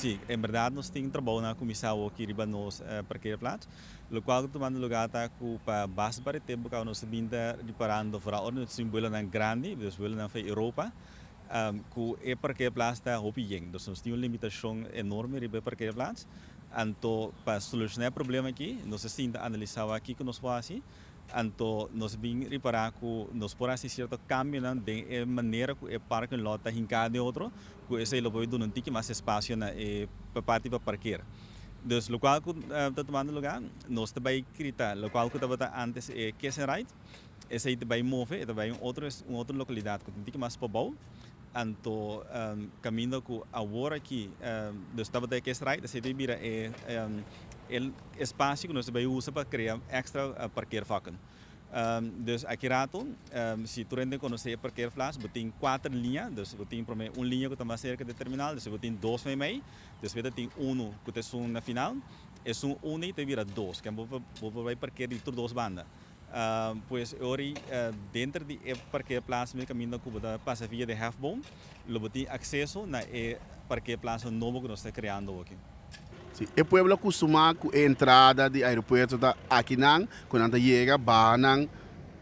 Si, en berdad nos tin trabou a cuminsa aki riba nos parkeerplaats. Locual ta tumando luga ta cu pa basta pa tempo cu nos bin ta riparando vooral ora nos tin vuelonan grandi, dus vuelonan for Europa, cu e parkeerplaats ta hopi yen. Dus nos tin un limitacion enorme riba e parkeerplaats. Anto, pa soluciona e problema aki, nos a sinta analisa aki cu nos por haci. Anto, nos bin ripara cu nos por haci cierto cambio den manera cu e parking lot ta hinca den otro, cu esey lo por duna un tiki mas espacio na e parti pa parkeer. Dus locual cu ta tumando luga, nos ta bay kita locual cu tabata antes e Kiss and Ride, esey ta bay move, ta bay un otro localidad cu un tiki mas pabou. Anto caminda cu awor aki, dus tabata Kiss and Ride, esey ta bira e espacio cu nos ta bay usa pa crea extra parkeervakken. Dus aki rato, si tur hende conoce parkeerplaats, bo tin cuater liña, dus bo tin prome un liña cu ta mas cerca di terminal, dus bo tin dos mei, despues tin uno cu ta un na final, e un y ta bira dos, cu bo bay parkeer di tur dos banda. Pues ori denter di e parkeerplaats mes caminda cu bo ta pasa via di hefboom, lo bo tin acceso na e parkeerplaats nobo cu nos ta creando aki. Si, e pueblo costuma cu entrada di aeropuerto ta akinan, cu nan ta yega, baha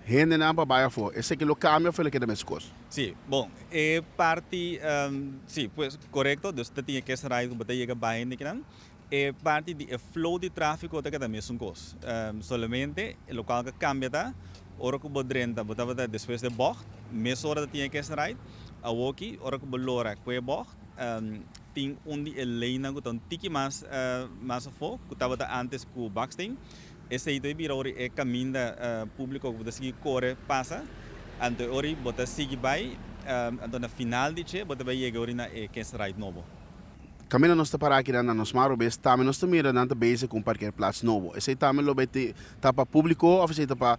hendenan pa bay afo. Esaki lo cambia of e keda mes cos? Si, bon, e parti, si, pues corecto, dus tin cu ride cu yega bay akinan. E parti di e flow di trafico ta keda mesun cos. Solamente, locual cu cambia ta, ora cu bo drenta, bo tabata despues di bocht, mesora tin cu ride, awoki, ora cu bo lora cu e bocht, tin un di e lane cu ta un tiki mas afo, cu tabata antes cu baksteen. Esey ta bira ori e caminda publico cu bo ta sigui core pasa, anto ori bo ta sigui bay, anto na final di dje, bo ta bay yega ori na e Kiss Ride nobo. Caminda nos ta para aki na nos man robes, tambe nos ta mira nan ta bezig cu un parkeerplaats nobo. Esey tambe lo bay ta pa publico of esey ta pa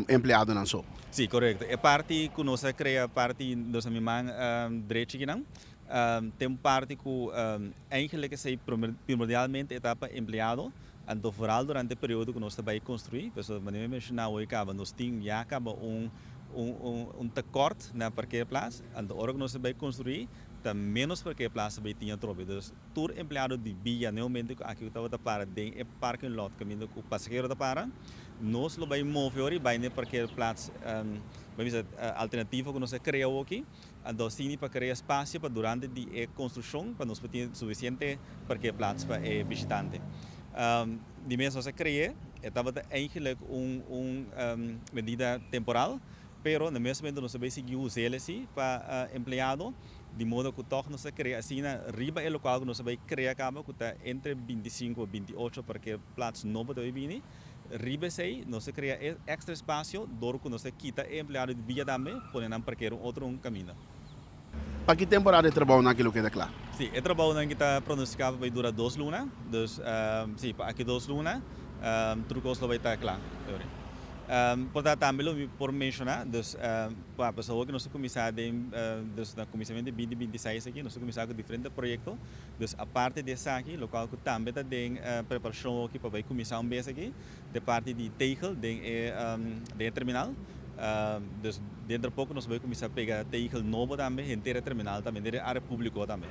empleadonan so? Si, corecto. E parti cu nos a crea, parti nos man drechi akinan, tin un parti cu eigenlijk esey primordialmente ta pa empleado, anto vooral durante e periodo cu nos ta bay construi, pues manera mi menciona caba, nos tin ya caba un tekort na parkeerplaats, anto ora cu nos ta bay construi, ta menos parkeerplaats bay tin atrobe. Dus tur empleado di via na momento cu aki tabata para den e parking lot caminda cu pasahero ta para, nos lo bay move ori bay na parkeerplaats bay bisa alternativo cu nos a crea aki, anto asina pa crea espacio pa durante di e construccion pa nos tin suficiente parkeerplaats pa e bishitante. Di mes nos a crea, tabata eigenlijk un medida temporal, pero na mes momento nos bay sigui usa esey pa empleado, di modo cu toch nos a crea asina riba e locual cu nos bay crea caba cu ta entre 25 y 28 parkeerplaats nobo ta bini. Riba esey nos a crea extra espacio door cu nos a kita e empleado di via tambe, pone nan parkeer un otro un caminda. Pa ki temporada e trabounan aki lo keda cla? Si, e trabounan aki ta pronostica pa dura 2 luna, dus si, pa aki 2 luna, tur cos lo bay ta cla. Por tanto, tambe lo por menciona, dus pa pasobra cu nos a cuminsa den, dus na cuminsamento di 2026 aki, nos a cuminsa cu diferente proyecto, dus aparte di esaki, locual cu tambe ta den preparacion aki pa bay cuminsa un bes aki, di parti di tegel den e terminal, dus dentro di poco nos ta bay cuminsa pega tegel nobo tambe, henter e terminal tambe, den area publico tambe.